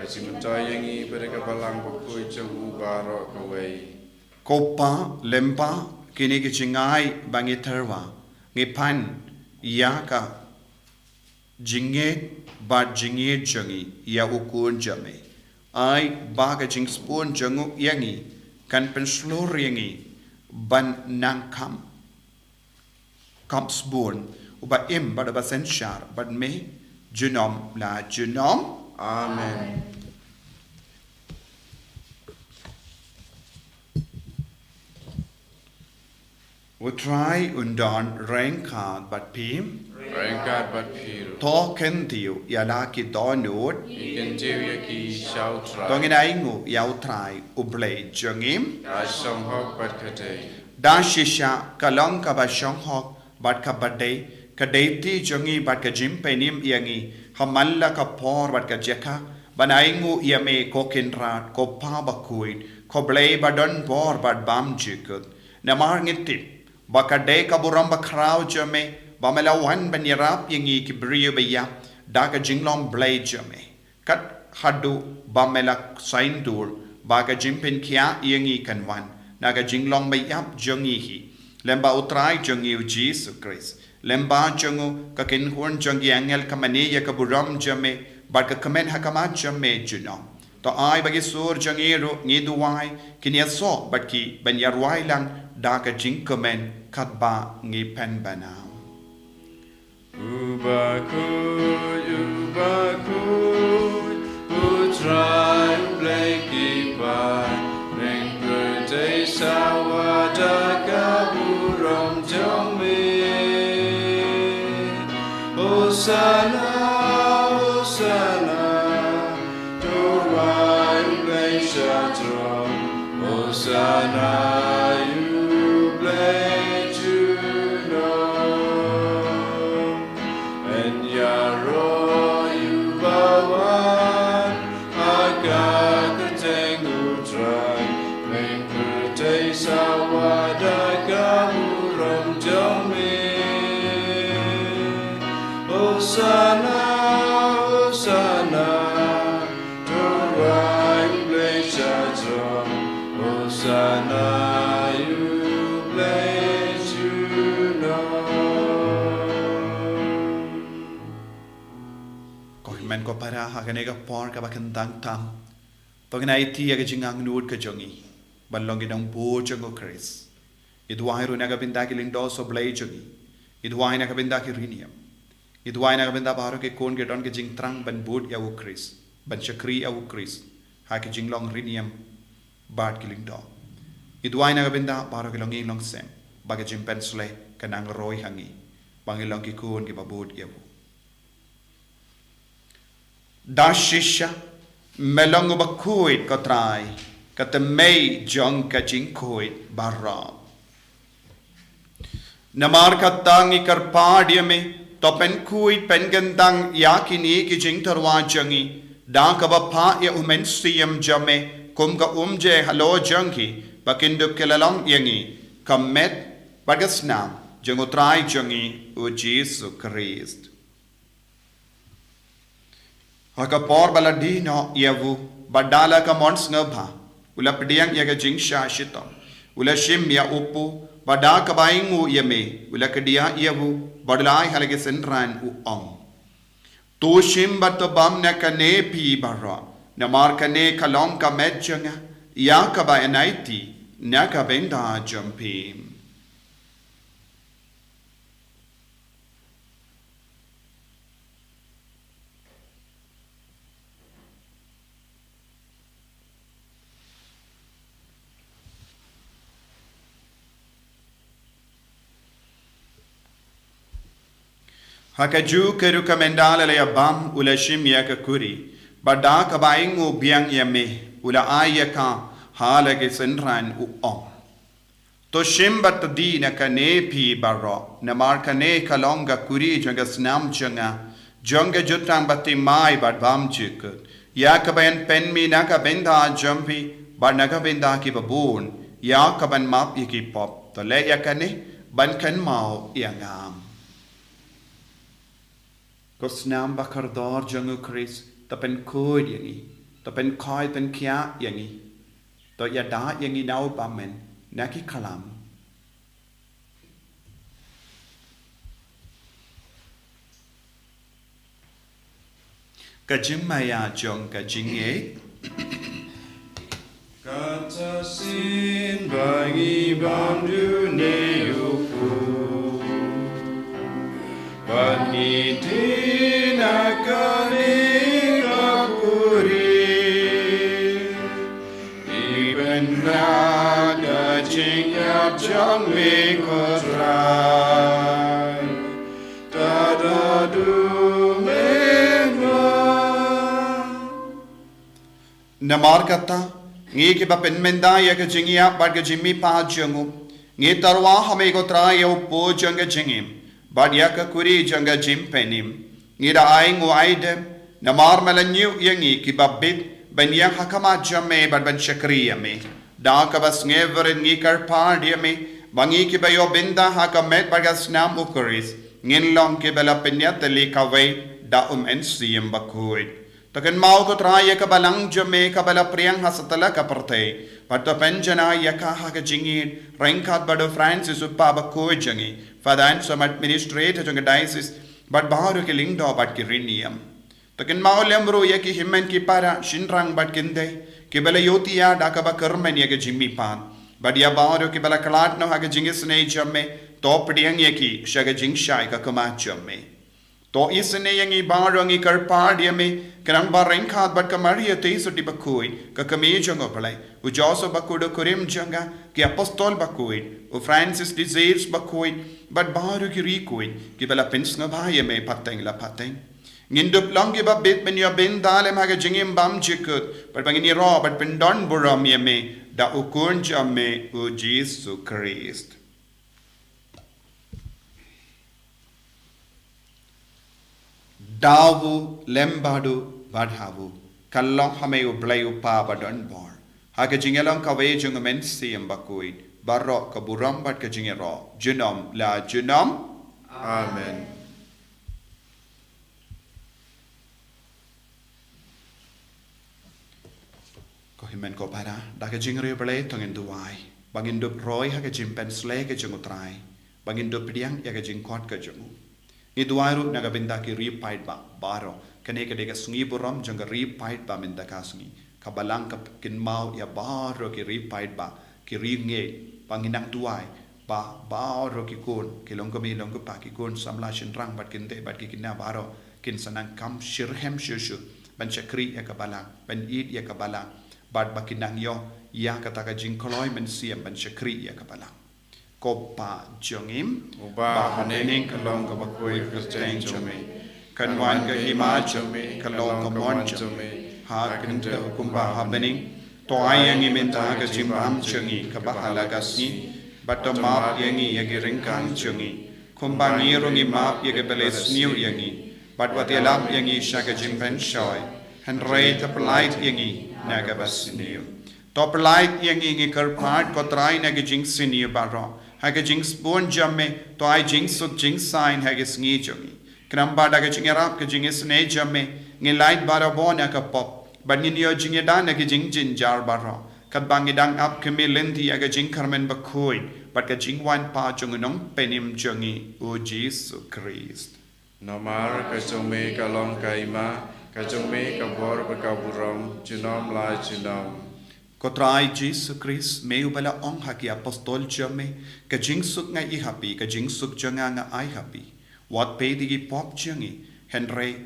ka jingmyntoi ïa ngi bad ka balang bakhuid jong u baroh kawei. Ko Pa, lyngba kine ki jingai ba ngi tyrwa, ngi pan ïa ka jingngeit bad jingngeit jong ngi ïa u Khun jong me. Ai ba ka jingsbun jong u ïa ngi kan pynshlur ïa ngi ban nang kham, kham sbun, uba im bad uba synshar bad me junom la junom. Amen. U Trai un don ryngkat bad phi. Ryngkat bad phi ruh. To kyntiew ïa la ki dohnud. Ngi kyntiew ïa ki sha U Trai. To ngin ainguh ïa U Trai U Blei jong ngi. Ka shong hok bad ka dei. Da shisha ka long kaba shong hok bad kaba dei, ka dei ti jong ngi bad ka jingpynim ïa ngi ha man la ka por bad ka jaka ban ainguh ïa me, ko Kynrad, ko Pa bakhuid, ko Blei ba don bor bad bymjukut. Namar ngi tip ba ka dei ka burom bakhraw jong me ba me la wan ban ïarap ïa ngi ki briew ba ïap da ka jinglong blei jong me. Kat haduh ba me la saiñdur ba ka jingpynkhiah ïa ngi kan wan na ka jinglong ba ïap jong ngi hi, lyngba U Trai jong ngi U Jisu Khrist. Lyngba jong u ka kynhun jong ki angel ka mane ïa ka burom jong me bad ka kmen ha khmat jong me junom. To ai ba ki sur jong ngi ruh, ngi duwai, kin ïasoh bad ki ban ïarwai lang da ka jingkmen katba ngi pynbna. Uba khuid, uba khuid, U Trai U Blei ki paid, neng pyrthei sawa da ka burom jong me. Hosana, Hosana, to wan U Blei sha throng. Hosana ïa U Blei junom. Yn ïaroh ïa uba wan ha ka kyrteng U Trai. Neng pyrthei sawa da ka burom jong me. Hosana, Hosana, to wan U Blei sha throng. Hosana ïa U Blei junom. Ko hynmen ko para, ha kane ka por kaba kyntang tam, to ngin aiti ïa ka jingangnud ka jong ngi ban long ki nongbud jong U Khrist. Ngi duwai ruh na ka bynta ki lyngdoh sohblei jong ngi. Ngi duwai na ka bynta ki riewniam. Ngi duwai na ka bynta baroh ki khun ki don ka jingthrang ban bud ïa U Khrist, ban shakri ïa U Khrist ha ki jinglong riewniam bad ki lyngdoh. Ngi duwai na ka bynta baroh ki longïing longsem, ba ka jingpynshlei kan nang roi ha ngi, ba ngin long ki khun kiba bud ïa U. Da shisha me long uba khuid, ko Trai, ka tymmen jong ka jingkhuid baroh. Namar kata ngi kyrpad ïa me, to pynkhuid pynkyntang ïa kine ki jingtyrwa jong ngi da kaba phah ïa U Mynsiem jong me kum ka umje halor jong ki, ba kin dup ki la long ïa ngi ka met bad ka snam jong U Trai jong ngi U Jisu Khrist. Ha ka por ba la die noh ïa u, bad da la ka mon sngewbha, u la pdiang ïa ka jingshah shitom, u la shim ïa u pu, bad da kaba ainguh ïa me, u la kdiah ïa u, bad u la ai ha la ki synran u ong: To shim bad to bam na kane phi baroh, namar kane ka long ka met jong nga, ïa kaba yn aiti na ka bynta jong phi. Ha kajuh ka rukom ynda la ïa bam, u la shim ïa ka kuri, bad da kaba ainguh biang ïa me, u la ai ïa ka ha la ki synran u ong: To shim bad to die na kane phi baroh, namar kane ka long ka kuri jong ka snam jong nga, jong ka jutang bathymmai bad bymjukut, ïa kaba yn pynmih na ka bynta jong phi bad na ka bynta kiba bun, ïa kaban map ïa ki pop. To leh ïa kane ban kynmaw ïa nga. Ko snam ba kordor jong U Khrist, to pynkhuid ïa ngi, to pynkhuid pynkhiah ïa ngi, to ïada ïa ngi na u bymman na ki khlam. Ka jingmaïa jong ka jingngeit. Kata shisien ba ngi bam dune u pu, bad ngi die na kane ka kuri, ngi pynrah ka jingïap jong me, ko Trai. Tada du me mo. Namar kata, ngi kiba pynmynta ïa ka jingïap bad ka jingmihpat jong u, ngi tyrwa ha me, ko Trai, ïa u pu jong ka jingim, bad ïa ka kuri jong ka jingpynim. Ngi da ainguh aidem, namar me la ñiew ïa ngi kiba bit ban ïeng ha khmat jong me bad ban shakri ïa me. Da kaba sngewrit ngi kyrpad ïa me, ba ngi kiba ïoh bynta ha ka met bad ka snam U Khrist, ngin long kiba la pynïatylli kawei da U Mynsiem Bakhuid. To kynmaw, ko Trai, ïa ka balang jong me kaba la phriang ha satlak ka pyrthei, bad to pynjanai ïa ka ha ka jingïeit, ryngkat bad u Francis u Kpa Bakhuid jong ngi, Father Anselm, Administrator jong ka Diocese, bad baroh ki lyngdoh bad ki riewniam. To kynmaw lem ruh ïa ki hynmen ki para, shynrang bad kynthei, kiba la ïohthiah da kaba kyrmen ïa ka jingmihpat, bad ïa baroh kiba la khlad noh ha ka jingisynei jong me, to pdiang ïa ki sha ka jingshai ka khmat jong me. To isynei ïa ngi baroh, ngi kyrpad ïa me, khnang ba ryngkat bad ka Maria Theisotti Bakhuid, ka Kmie jong U Blei, u Joseph Bakhuid u kurim jong ka, ki Apostol Bakhuid, u Francis de Sales Bakhuid, bad baroh ki riewkhuid kiba la pynsngewbha ïa me pateng la pateng, ngin dup long kiba bit ban ïoh bynta lem ha ka jingim bymjukut, bad ba ngin ïaroh bad pyndonburom ïa me da u Khun jong me, u Jisu Khrist. Da u lem bad u bad ha u, ka long ha me U Blei U Kpa badonbor, ha ka jingïalong kawei jong U Mynsiem Bakhuid, baroh ka burom bad ka jingïaroh, junom la junom. Amen. Ko hynmen ko para, da ka jingriewblei to ngin duwai, ba ngin dup roi ha ka jingpynsleh ka jong U Trai, ba ngin dup pdiang ïa ka jingkhot ka jong u. Ngi duwai ruh na ka bynta ki riewpaidbah baroh, kane ka dei ka sngi burom jong ka riewpaidbah mynta ka sngi. Ka balang ka kynmaw ïa baroh ki riewpaidbah, ki riewngeit, ba ngin nang duwai ba baroh ki khun, ki longkmie longkpa, ki khun samla shynrang bad kynthei bad ki khynnah baroh, kin sa nang kham shitrhem shuh shuh ban shakri ïa ka balang, ban ïeit ïa ka balang, bad ba kin nang ïoh ïa kata ka jingkloi mynsiem ban shakri ïa ka balang. Ko Pa jong ngi, uba ha bneng, ka long kaba khuid ka kyrteng jong me. Kan wan ka hima jong me, ka long ka mon jong me ha ka khyndew kumba ha bneng. To ai ïa ngi mynta ka jingbam jong ngi kaba ha la ka sngi, bad to map ïa ngi ïa ki ryngkang jong ngi, kumba ngi ruh ngi map ïa kiba la sniew ïa ngi. Bad wat ïalam ïa ngi sha ka jingpynshoi, hynrei to pyllait ïa ngi na kaba sniew. To pyllait ïa ngi, ngi kyrpad, ko Trai, na ka jingsniew baroh, ha ka jingsbun jong me, to ai jingsuk jingsaiñ ha ka sngi jong ngi. Khnang ba da ka jingïarap ka jingisynei jong me, Ngi lait barabor na ka pop, bad ngin ïoh jingïada na ki jingjynjar baroh. Katba ngi dang ap khmih lynti ïa ka jingkyrmen bakhuid bad ka jingwan pat jong u Nongpynim jong ngi, u Jisu Khrist. Namar ka jong me ka long ka hima, ka jong me ka bor bad ka burom, junom la junom. Ko Trai Jisu Khrist, me uba la ong ha ki apostol jong me, ka jingsuk nga ai ha phi, ka jingsuk jong nga nga ai ha phi. Wat peit ïa ki pop jong ngi, hynrei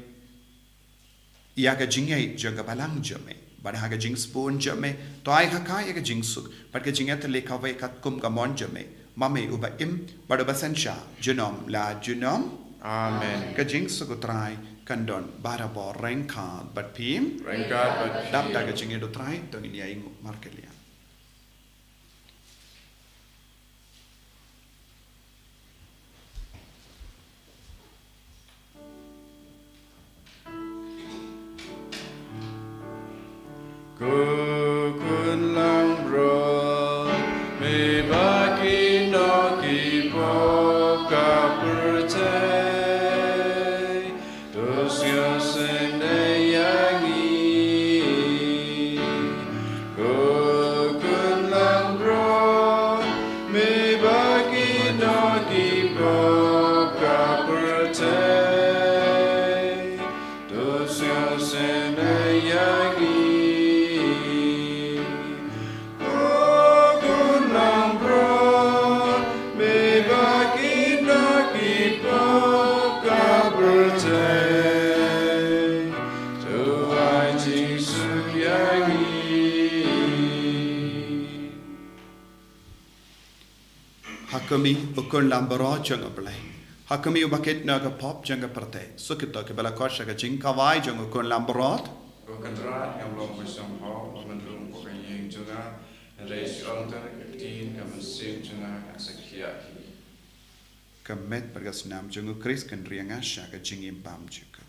ïa ka jingïeit jong ka balang jong me. Bad ha ka jingsbun jong me, to ai ha ka ïa ka jingsuk bad ka jingïatylli kawei katkum ka mon jong me, ma me uba im bad uba synshar junom la junom. Amen. Ka jingsuk u Trai kan don barabor ryngkat bad phi. Ryngkat bad phi. Dap da ka jingïeit u Trai, to ngin ïa ïnguh markylliang. Ko Khun langbrot, me ba kino ki pop ka pyrthei, to sngewsynei ïa ngi. Ko Khun langbrot, me ba kino ki pop ka pyrthei, to sngewsynei ïa ngi. Ko Khun langbrot, me ba kino ki pop ka pyrthei, to ai jingsuk ïa ngi. Ha khmih, u Khun langbrot jong u Blei. Ha khmih, uba kit na ka pop jong ka pyrthei. Suk ito kiba la khot sha ka jingkhawai jong u Khun langbrot. Ko Kynrad, ngam long ba sngewbha ban rung ha ka ïing jong nga, hynrei shu ong tang ka ktien, ka mynsiem jong nga kan sa khih. Ka met bad ka snam jong u Khrist kan ri ïa nga sha ka jingim bymjukut.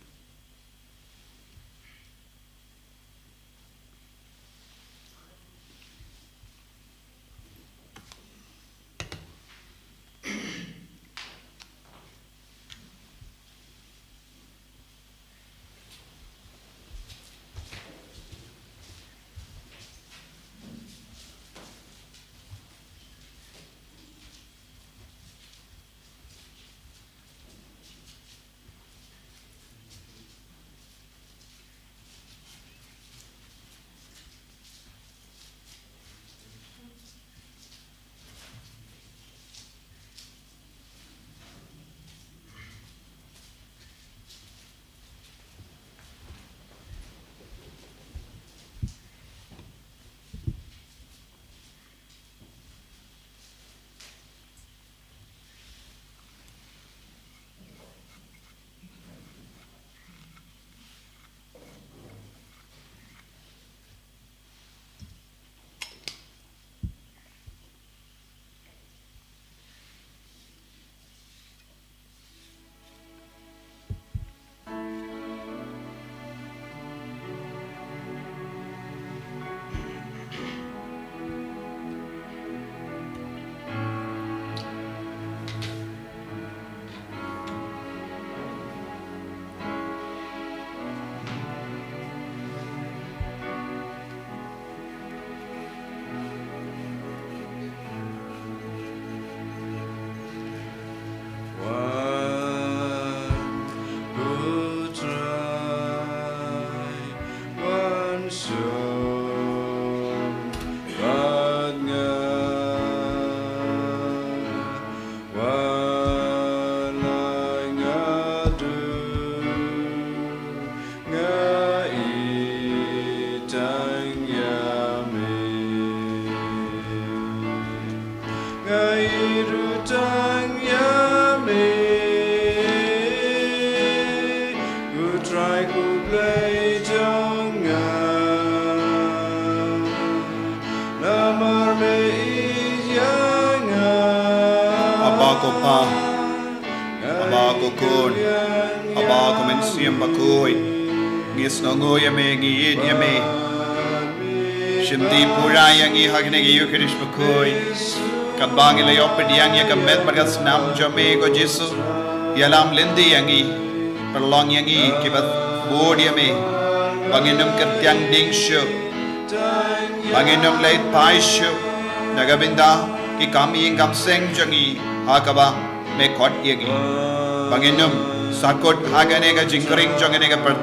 Wan, ko Trai, wan shong bad nga. Wat la nga duh, nga ïeit tang ïa me. Nga ïeit ruh tang ïa me, ko Trai ko Blei jong nga. Namar me ïeit ïa nga. Aba ko Pa, Aba ko Khun, Aba ko Mynsiem Bakhuid. Ngi sngewnguh ïa me, ngi ïeit ïa me. Shim ti pura ïa ngi ha kane ka Ïukharist bakhuid. Katba ngi la ïoh pdiang ïa ka met bad ka snam jong me ko Jisu, ïalam lynti ïa ngi. pynlong ïa ngi kiba bud ïa me, ba ngin ym kyrtiang ding shuh, ba ngin ym leit phai shuh na ka bynta ki kam ïing kam seng jong ngi ha kaba me khot ïa ngi, ba ngin ym sakut ha kane ka jingkring jong kane ka pyrthei.